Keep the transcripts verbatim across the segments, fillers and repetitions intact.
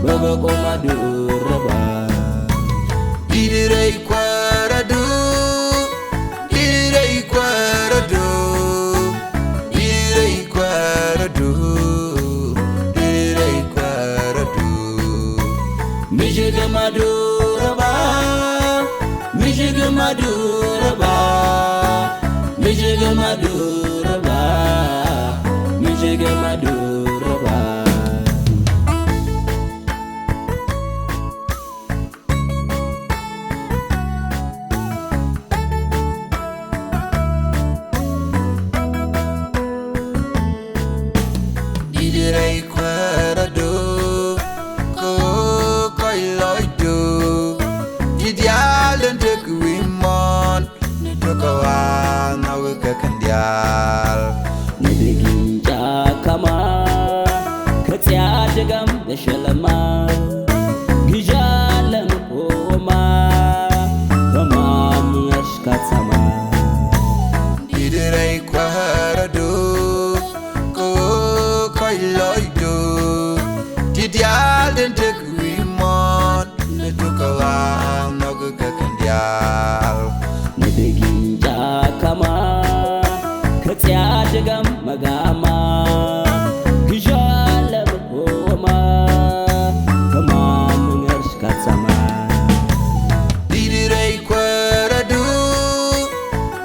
Baba Komadu Raba. Didi rɛy kuäärä du. Didi rɛy kuäärä du. Didi rɛy kuäärä du. Didi rɛy kuäärä du. Mijigi Madu Raba. Mijigi Madu Raba. Mijigi Madu Raba. Mijigi Madu Raba. Didi rɛy kuäärä du. Ko kɔc lɔcdu. Ti diaal den tek wi̱i̱ muɔ̱ɔ̱n. Ni tukä wa na wä kä kän diaal. Ni dee gi̱n ca kama. Kä thiaat dee gam dee cɛ lɛ ma. Gi̱ ca lɛ mi kuɔ ma. Kä ma mi ŋäc ka thama. Didi rɛy kuäärä du. Ko kɔc lɔcdu. Ti diaal den tek wi̱i̱ muɔ̱ɔ̱n. Ni tukä wa nhɔk kä kän diaal. Ni dee gi̱n ca kama. Kä thiaat dee gam ma gama. Gi̱ ca lɛ mi kuɔ ma. Kä ma mi ŋäc ka thama. Didi rɛy kuäärä du.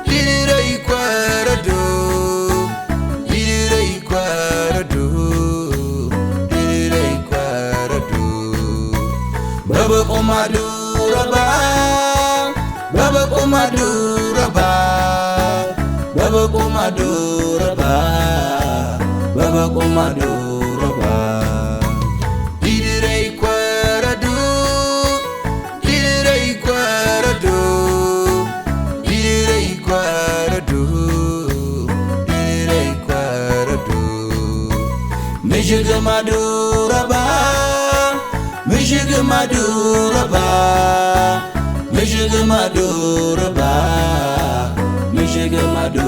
Didi rɛy kuäärä du. Didi rɛy kuäärä du. Didi rɛy kuäärä du. Baba Komadu Raba. Baba Komadu Raba. Baba Komadu Raba. Baba Komadu Raba. Didi rɛy kuäärä du. Didi rɛy kuäärä du. Didi rɛy kuäärä du. Didi rɛy kuäärä du. Mijigi Madu Raba. Mijigi Madu Raba. Mijigi Madu Raba. Mijigi Madu